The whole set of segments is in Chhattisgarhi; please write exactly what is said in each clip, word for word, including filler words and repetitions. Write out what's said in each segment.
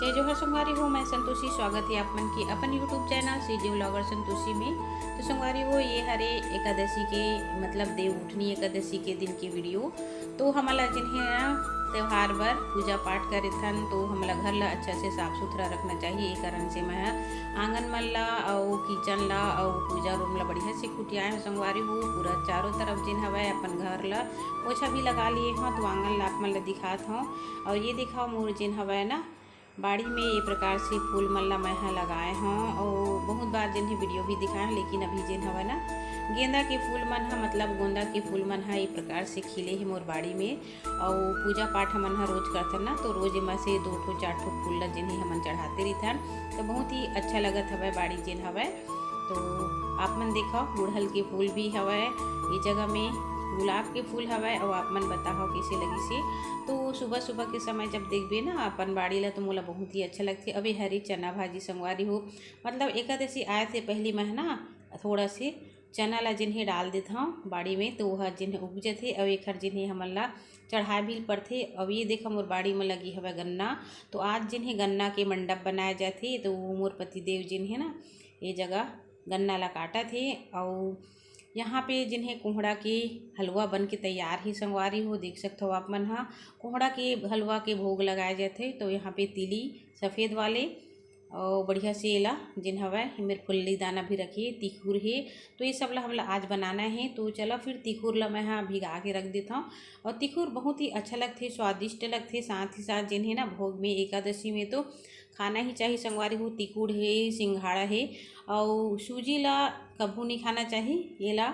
जय जोहार संगवारी हो, मैं संतोषी। स्वागत है आप मन के अपन YouTube चैनल सीजे व्लॉगर संतोषी में। तो संगवारी हो, ये हरे एकादशी के, मतलब देव उठनी एकादशी के दिन के वीडियो। तो हमन ला जेन हे ना, त्योहार बर पूजा पाठ करे थन, तो हमला घर ला अच्छा से साफ सुथरा रखना चाहिए। ये कारण से मैं ह आंगन मन ला अउ किचन ला अउ पूजा रूम ला बढ़िया से कुटियाए हव संगवारी हो। पूरा चारों तरफ जेन हवय अपन घर ला पोछा भी लगा लिए हव। तो आंगन ला आप मन ला दिखात हव। अउ ये दिखाओ मोर जेन हवय ना, बाड़ी में ये प्रकार से फूल मन ला मैं ह लगाए हव। अउ बहुत बार जेन हे वीडियो भी दिखाए हव, लेकिन अभी जेन हवय ना, गेंदा के फूल मन ह, मतलब गोंदा के फूल मन ह ये प्रकार से खिले हे मोर बाड़ी में। अउ पूजा पाठ हमन ह रोज करथन ना, तो रोज एमा से दो ठो चार ठो फूल ला जेन हे हमन चढ़ाते रहिथन। तो बहुत ही अच्छा लगत हवय बाड़ी जेन हवय। तो आप मन देखव, गुड़हल के फूल भी हवय ये जगह में, गुलाब के फूल हवय। अउ आप मन बताहव कइसे लगिस हे। तो सुबह सुबह के समय जब देखबे ना अपन बाड़ी ला, तो मोला बहुत ही अच्छा लगथे। अउ ये हरी चना भाजी संगवारी हो, मतलब एकादशी आए से पहली मैं ह ना थोड़ा से चना ला जेन हे डाल देथव बाड़ी में, तो ओह जेन हे उग जथे। अउ एखर जेन हे हमन ला चढ़ाए भी पड़थे। अउ ये देखव, मोर बाड़ी में लगी हवय गन्ना। तो आज जेन हे गन्ना के मंडप बनाए जाथे, तो वो मोर पतिदेव जेन हे ना, ये जगह गन्ना ला काटत हे। अउ यहाँ पे जेन हे कोहड़ा के हलवा बन के तैयार हे संगवारी हो, देख सकथव आप मन ह। कोहड़ा के हलवा के भोग लगाए जाथे, तो यहाँ पे तिली सफेद वाले अउ बढ़िया से एला जेन हवय, एमेर फुल्ली दाना भी रखे, तिखुर हे। तो ये सब ला हमला आज बनाना हे। तो चलो फिर तिखुर ला मैं ह भिगा के रख देथव। अउ तिखुर बहुत ही अच्छा लगथे, स्वादिष्ट लगथे। साथ ही साथ जेन हे ना, भोग में, एकादशी में तो खाना ही चाहिए संगवारी हो। तिखुर हे, सिंघाड़ा हे, अउ सूजी ला कभू नहीं खाना चाहिए, ये ला।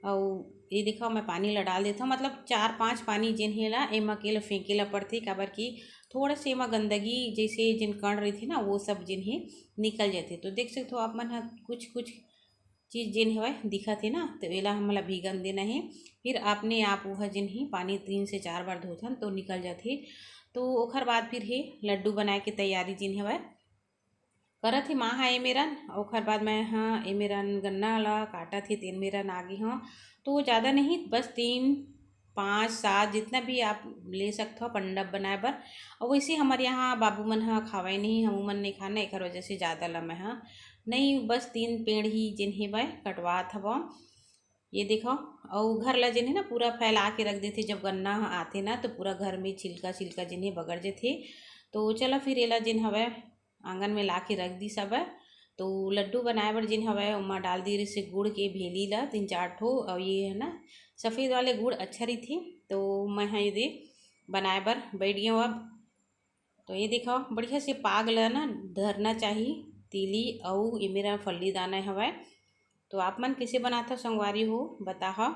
अउ ये देखो, मैं पानी ला डाल देथव, मतलब चार पांच पानी जेन हे ला, एमा के ला फेंके ला पड़थे, काबर कि थोड़ा से एमा गंदगी जैसे जेन कण रहिथे ना, वो सब जेन हे निकल जाथे। तो देख सकथव आप मन ह, कुछ कुछ चीज जेन हवय दिखत हे ना, तो एला हमला भीगन देना हे। फिर अपने आप वह जेन हे पानी तीन से चार बार धोथन, तो निकल जाथे। तो ओखर बाद फिर हे लड्डू बनाए के तैयारी जेन हवय करत हे माँ ह एमेरन। ओखर बाद मैं ह एमेरन गन्ना ला काटत हे, तेन मेरन आगे हव। तो ज़्यादा नहीं, बस तीन, पाँच, सात, जितना भी आप ले सकथव मंडप बनाए बर। अउ वैसे हमर यहाँ बाबू मन ह खावय नहीं, हमू मन नहीं खाना, एकर वजह से ज़्यादा ला मैं ह नहीं, बस तीन पेड़ ही जेन हेवय कटवात हवव। ये देखो, अउ घर ला जेन हे ना, पूरा फैला के रख देथे। जब गन्ना ह आथे ना, तो पूरा घर में छिलका छिलका जेन हे बगड़ जथे। तो चला फिर एला जेन हवय आंगन में ला के रख दिस हवय। तो लड्डू बनाए बर जेन हवय, ओमा डाल दिए रहिसे गुड़ के भेली ला तीन चार ठो, अउ ये है ना, सफेद वाले गुड़ अच्छा रहिथे। तो मैं ह एदे बनाए बर बैठ गेंव अब। तो ये देखो, बढ़िया से पाग ला ना धरना चाही, तिली अउ एमेरा फल्ली दाना हवय। तो आप मन कइसे बनाथव संगवारी हो, बताहव।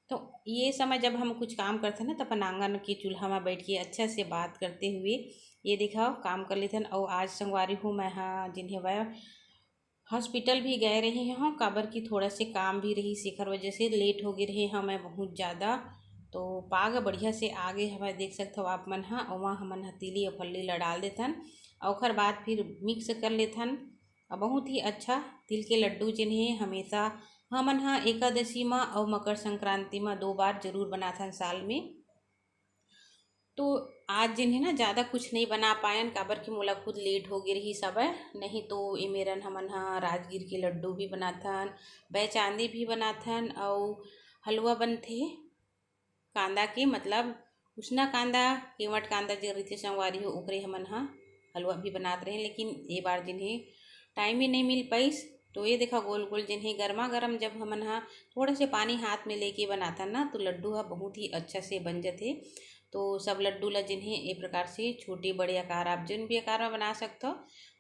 तो ये समय जब हम कुछ काम करथन ना, तो अपन आंगन के चूल्हा में बैठ के अच्छा से बात करते हुए, ये देखव, काम कर लेथन। अउ आज संगवारी हो, मैं ह जेन हवय हॉस्पिटल भी गए रहे हव, काबर कि थोड़ा से काम भी रहिस, एकर वजह से लेट हो गए रहे हव मैं बहुत ज़्यादा। तो पाग बढ़िया से आगे हवय, देख सकथव आप मन ह। ओमा हमन ह तिली अउ फल्ली ला डाल देथन, अउ ओखर बाद फिर मिक्स कर लेथन। अउ बहुत ही अच्छा तिल के लड्डू जेन हे, हमेशा हमन ह एकादशी म अउ मकर संक्रांति म दो बार जरूर बनाथन साल में। तो आज जेन हे ना, ज़्यादा कुछ नहीं बना पायन, काबर कि मोला खुद लेट हो गे रहिस हवय। नहीं तो ए मेरन हमन ह राजगीर के लड्डू भी बनाथन, बैचांदी भी बनाथन, अउ हलवा बनथे कांदा के, मतलब उसना कांदा, केवट कांदा जे रहिथे संगवारी हो, ओकरे हमन ह हलवा भी बनात रहेन। लेकिन ए बार जेन हे टाइम ही नहीं मिल पाइस। तो ये देखा, गोल गोल जेन हे गरमा गरम जब हमन ह थोड़ा से पानी हाथ में लेके बनाथन ना, तो लड्डू ह बहुत ही अच्छा से बन जथे। तो सब लड्डू ला जेन हे ए प्रकार से छोटे बड़े आकार, आप जेन भी आकार में बना सकथव,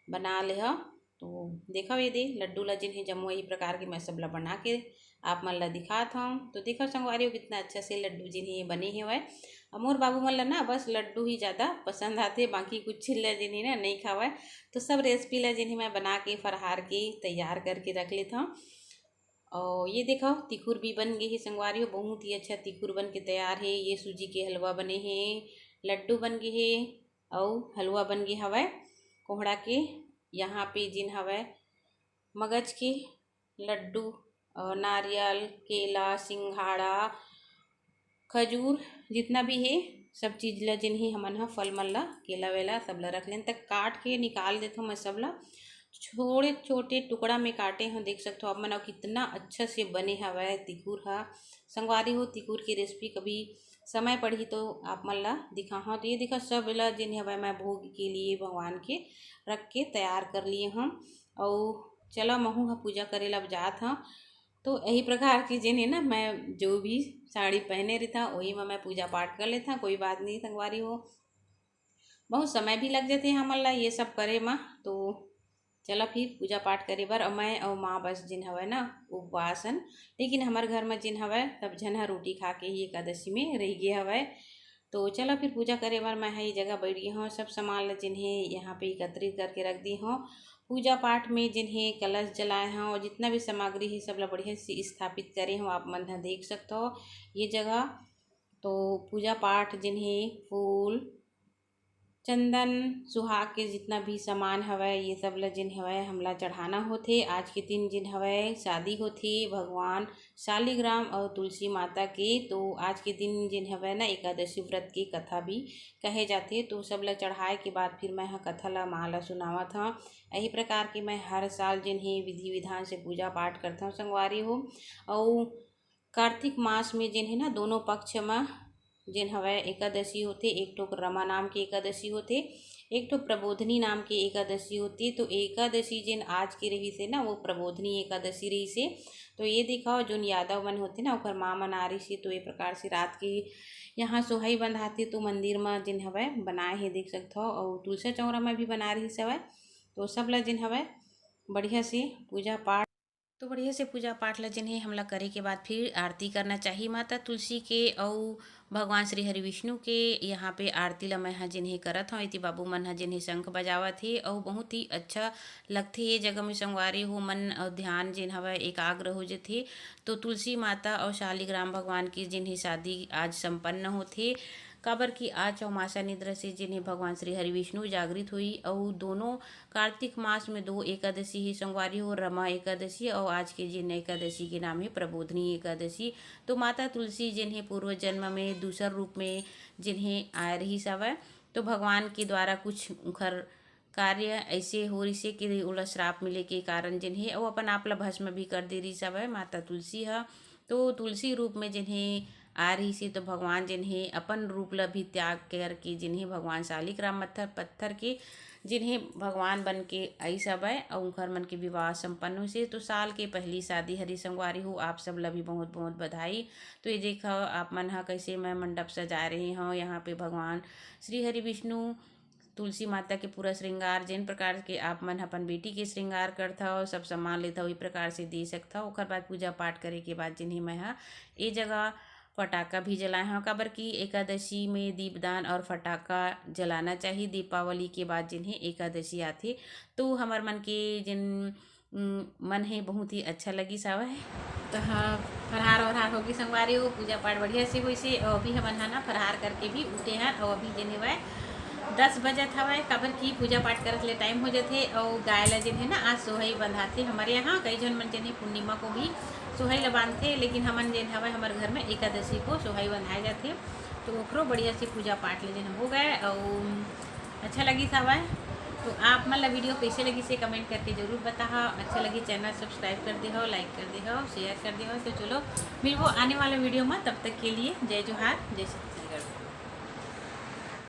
बना लेहव। तो देखव, ये दे लड्डू ला जेन हे जम्मो यही प्रकार के मैं सब ला बना के आप मन ला दिखात हव। तो देखव संगवारी हो, कितना अच्छा से लड्डू जेन हे बने हवय। अउ मोर बाबू मन ला ना बस लड्डू ही ज़्यादा पसंद आथे, बाकी कुछ ला जेन हे ना नहीं खावय। तो सब रेसिपी ला जेन हे मैं बना के फरहार के तैयार करके रख लेत हव। अउ ये देखव, तिखुर भी बन गे हे संगवारी हो, बहुत ही अच्छा तिखुर बन के तैयार हे। ये सूजी के हलवा बने हे, लड्डू बन गे हे, अउ हलवा बन गे हवय कोहड़ा के। यहाँ पे जेन हवय मगज के लड्डू, अ, नारियल, केला, सिंघाड़ा, खजूर जितना भी हे, सब चीज ला जेन हे हमन ह फल मन ला, केला वेला सब ला रख लेन, त काट के निकाल देथों मैं सब ला। छोटे छोटे टुकड़ा में काटे हव, देख सकथो आप मन, अउ कितना अच्छा से बने हवय तिकुर ह। संगवारी हो, तिकुर के रेसिपी कभी समय पड़ही तो आप मन ला दिखाहूँ। तो ये देखा, सब ला जेन हवय मैं भोग के लिए भगवान के रख के तैयार कर लिए हम। अउ चला, महू ह पूजा करे ला अब जात हव। तो यही प्रकार के जेन हे ना, मैं जो भी साड़ी पहने रहिथव, वही में मैं पूजा पाठ कर लेथव, कोई बात नहीं संगवारी हो। बहुत समय भी लग जाथे हमन ला ये सब करे म। तो चला फिर पूजा पाठ करे बर, अउ मैं अउ माँ बस जेन हवय ना उपवास हन, लेकिन हमर घर म जेन हवय सब झन ह रोटी खा के ही एकादशी में रह गे हवय। तो चला फिर पूजा करे बर मैं ह ये जगह बैठ गे हव, सब सामान ला जेन हे यहाँ पे एकत्रित करके रख दी हव। पूजा पाठ में जेन हे कलश जलाए हव, जितना भी सामग्री हे सब ला बढ़िया से स्थापित करे हव, आप मन ह देख सकथव ये जगह। तो पूजा पाठ जेन हे फूल, चंदन, सुहाग के जितना भी सामान हवय, ये सब ला जेन हवय हमला चढ़ाना होथे। आज के दिन जेन हवय शादी होथे भगवान शालिग्राम अउ तुलसी माता के। तो आज के दिन जेन हवय ना एकादशी व्रत के कथा भी कहे जाथे। तो सब ला चढ़ाए के बाद फिर मैं ह कथा ला माँ ला सुनावत हव। यही प्रकार के मैं हर साल जेन हे विधि विधान से पूजा पाठ करथव संगवारी हो। अउ कार्तिक मास में जेन हे ना दोनों पक्ष म जेन हवय एकादशी होथे, एक ठो रमा नाम के एकादशी होथे, एक ठो प्रबोधनी नाम के एकादशी होथे। तो एकादशी जेन आज के रहिस हे ना, वो प्रबोधनी एकादशी रहिस हे। तो ये देखव, जोन यादव मन होथे ना, ओकर माँ मन आ रहिस हे, तो ये प्रकार से रात के यहाँ सोहई बंधाथे, तो मंदिर म जेन हवय बनाए हे, देख सकथव, अउ तुलसा चौरा म भी बना रहिस हवय। तो सब ल जेन हवय बढ़िया से पूजा पाठ तो बढ़िया से पूजा पाठ ला जेन हे हमला करे के बाद फिर आरती करना चाही माता तुलसी के अउ भगवान श्री हरि विष्णु के। यहाँ पे आरती ला मैं ह जेन हे करत हव, एती बाबू मन ह जेन हे शंख बजावत हे अउ बहुत ही अच्छा लगथे ये जगह में संगवारी हो। मन अउ ध्यान जेन हवय एकाग्र हो जथे। तो तुलसी माता अउ शालिग्राम भगवान के जेन हे शादी आज संपन्न होथे, काबर कि आज चौमासा निद्रा से जेन हे भगवान श्री हरि विष्णु जागृत होई अउ दोनों कार्तिक मास में दो एकादशी हे संगवारी हो, रमा एकादशी अउ आज के जेन एकादशी के नाम हे प्रबोधनी एकादशी। तो माता तुलसी जेन हे पूर्व जन्म में दूसर रूप में जेन हे आए रहिस हवय, तो भगवान के द्वारा कुछ उखर कार्य ऐसे हो रिसे कि ओला श्राप मिले के कारण जेन हे अउ अपन आप ला भस्म भी कर दे रिस हवय माता तुलसी ह। तो तुलसी रूप में जेन हे आ रिसे, तो भगवान जेन हे अपन रूप ला भी त्याग करके जेन हे भगवान शालिक राम पत्थर पत्थर के जेन हे भगवान बन के आइस हवय अउ उंखर मन के विवाह संपन्न होइसे। तो साल के पहली शादी हरी संगवारी हो, आप सब ला भी बहुत बहुत बधाई। तो ये देखा आप मन ह कैसे मैं मंडप सजा रहे हव। यहाँ पे भगवान श्री हरि विष्णु तुलसी माता के पूरा श्रृंगार, जेन प्रकार के आप मन अपन बेटी के श्रृंगार करथव, सब सामान लेथव, ई प्रकार से दे सकथव। ओकर बाद पूजा पाठ करे के बाद जेन हे मैं ह ए जगह फटाका भी जलाए हव, काबर कि एकादशी में दीपदान और फटाका जलाना चाहिए। दीपावली के बाद जेन हे एकादशी आथे, तो हमर मन के जेन उम, मन हे बहुत ही अच्छा लगिस हवय। तो हाँ, फरहार वरहार होगी संगवारी हो, पूजा पाठ बढ़िया से होइसे। अउ अभी हमन ह ना फरहार करके भी उठे हन अउ अभी जेन हवय दस बजत हवय, काबर कि पूजा पाठ करत ले टाइम हो जथे। अउ गाय ला जेन हे ना आज सोहई बंधाथे हमर यहाँ, कई झन मन जेन हे पूर्णिमा को भी सोहई ला बांधथे, लेकिन हमन जेन हवय हमर घर में एकादशी को सोहई बंधाए जाथे। तो ओखरो बढ़िया से पूजा पाठ ले जेन हो गए अउ अच्छा लगिस हवय। तो आप मन ला वीडियो कैसे लगिस हे कमेंट करके जरूर बताहा। अच्छा लगी चैनल सब्सक्राइब कर देहव, लाइक कर देहव, शेयर कर देहव। तो चलो मिलबो आने वाला वीडियो में, तब तक के लिए जय जोहार, जय छत्तीसगढ़।